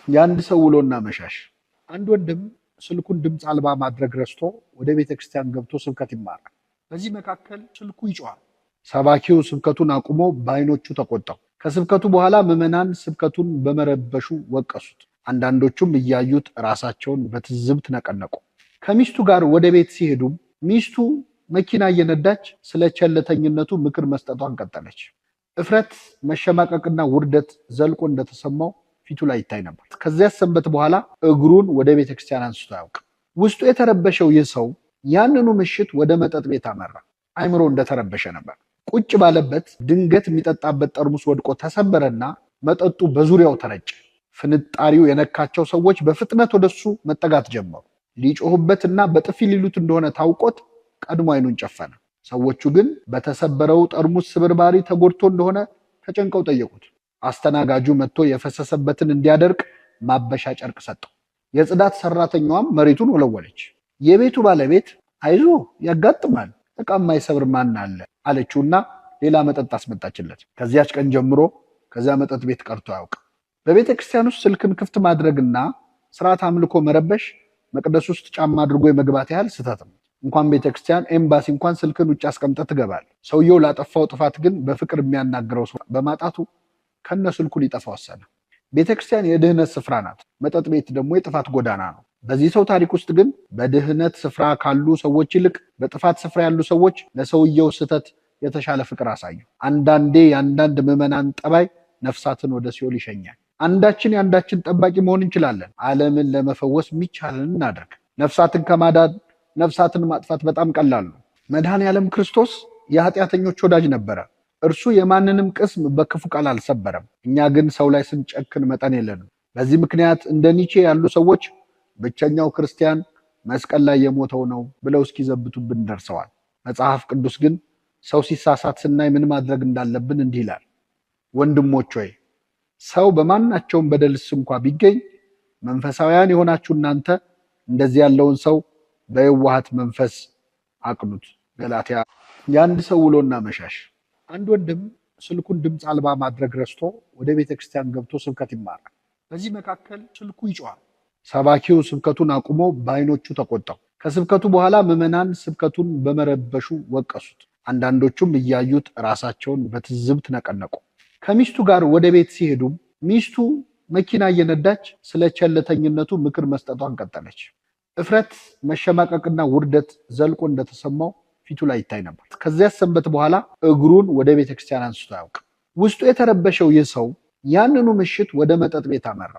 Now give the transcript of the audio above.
የአንድ ሰው ውሎና መሻሽ። አንድ ወንድም ስልኩን ድምፅ አልባ ማድረግ ረስቶ ወደ ቤተ ክርስቲያን ገብቶ ስብከት ይማራል። በዚህ መካከል ስልኩ ይጮኻል። ሰባኪው ስብከቱን አቁሞ በዓይኖቹ ተቆጣው። ከስብከቱ በኋላ ምዕመናን ስብከቱን በመረበሹ ወቀሱት። አንዳንዶቹም እያዩት ራሳቸውን በትዝብት ነቀነቁ። ከሚስቱ ጋር ወደ ቤት ሲሄዱም ሚስቱ መኪና እየነዳች ስለ ቸልተኝነቱ ምክር መስጠቷን ቀጠለች። እፍረት፣ መሸማቀቅና ውርደት ዘልቆ እንደተሰማው ፊቱ ላይ ይታይ ነበር። ከዚያ ሰንበት በኋላ እግሩን ወደ ቤተ ክርስቲያን አንስቶ አያውቅም። ውስጡ የተረበሸው ይህ ሰው ያንኑ ምሽት ወደ መጠጥ ቤት አመራ። አይምሮ እንደተረበሸ ነበር። ቁጭ ባለበት ድንገት የሚጠጣበት ጠርሙስ ወድቆ ተሰበረና መጠጡ በዙሪያው ተረጨ። ፍንጣሪው የነካቸው ሰዎች በፍጥነት ወደሱ መጠጋት ጀመሩ። ሊጮሁበትና በጥፊ ሊሉት እንደሆነ ታውቆት ቀድሞ አይኑን ጨፈነ። ሰዎቹ ግን በተሰበረው ጠርሙስ ስብርባሪ ተጎድቶ እንደሆነ ተጨንቀው ጠየቁት። አስተናጋጁ መጥቶ የፈሰሰበትን እንዲያደርቅ ማበሻ ጨርቅ ሰጠው። የጽዳት ሰራተኛዋም መሬቱን ወለወለች። የቤቱ ባለቤት አይዞ ያጋጥማል፣ ዕቃ የማይሰብር ማን አለ አለችውና ሌላ መጠጥ አስመጣችለት። ከዚያች ቀን ጀምሮ ከዚያ መጠጥ ቤት ቀርቶ አያውቅም። በቤተ ክርስቲያን ውስጥ ስልክን ክፍት ማድረግና ስርዓት አምልኮ መረበሽ መቅደስ ውስጥ ጫማ አድርጎ የመግባት ያህል ስህተት ነው። እንኳን ቤተክርስቲያን ኤምባሲ እንኳን ስልክን ውጭ አስቀምጠህ ትገባል። ሰውየው ላጠፋው ጥፋት ግን በፍቅር የሚያናግረው ሰው በማጣቱ ከነ ስልኩ ሊጠፋ ወሰነ። ቤተክርስቲያን የድህነት ስፍራ ናት፣ መጠጥ ቤት ደግሞ የጥፋት ጎዳና ነው። በዚህ ሰው ታሪክ ውስጥ ግን በድህነት ስፍራ ካሉ ሰዎች ይልቅ በጥፋት ስፍራ ያሉ ሰዎች ለሰውየው ስህተት የተሻለ ፍቅር አሳዩ። አንዳንዴ የአንዳንድ ምዕመናን ጠባይ ነፍሳትን ወደ ሲኦል ይሸኛል። አንዳችን የአንዳችን ጠባቂ መሆን እንችላለን። ዓለምን ለመፈወስ የሚቻለን እናድርግ። ነፍሳትን ከማዳን ነፍሳትን ማጥፋት በጣም ቀላል ነው። መድኃኔ ዓለም ክርስቶስ የኃጢአተኞች ወዳጅ ነበረ። እርሱ የማንንም ቅስም በክፉ ቃል አልሰበረም። እኛ ግን ሰው ላይ ስንጨክን መጠን የለንም። በዚህ ምክንያት እንደ ኒቼ ያሉ ሰዎች ብቸኛው ክርስቲያን መስቀል ላይ የሞተው ነው ብለው እስኪዘብቱብን ደርሰዋል። መጽሐፍ ቅዱስ ግን ሰው ሲሳሳት ስናይ ምን ማድረግ እንዳለብን እንዲህ ይላል። ወንድሞች ሆይ፣ ሰው በማናቸውም በደልስ እንኳ ቢገኝ መንፈሳውያን የሆናችሁ እናንተ እንደዚህ ያለውን ሰው በየዋሃት መንፈስ አቅኑት። ገላትያ። የአንድ ሰው ውሎና መሻሽ። አንድ ወንድም ስልኩን ድምፅ አልባ ማድረግ ረስቶ ወደ ቤተ ክርስቲያን ገብቶ ስብከት ይማራል። በዚህ መካከል ስልኩ ይጮኻል። ሰባኪው ስብከቱን አቁሞ በዓይኖቹ ተቆጣው። ከስብከቱ በኋላ ምዕመናን ስብከቱን በመረበሹ ወቀሱት። አንዳንዶቹም እያዩት ራሳቸውን በትዝብት ነቀነቁ። ከሚስቱ ጋር ወደ ቤት ሲሄዱም ሚስቱ መኪና እየነዳች ስለ ቸልተኝነቱ ምክር መስጠቷን ቀጠለች። እፍረት፣ መሸማቀቅና ውርደት ዘልቆ እንደተሰማው ፊቱ ላይ ይታይ ነበር። ከዚያ ሰንበት በኋላ እግሩን ወደ ቤተ ክርስቲያን አንስቶ አያውቅም። ውስጡ የተረበሸው ይህ ሰው ያንኑ ምሽት ወደ መጠጥ ቤት አመራ።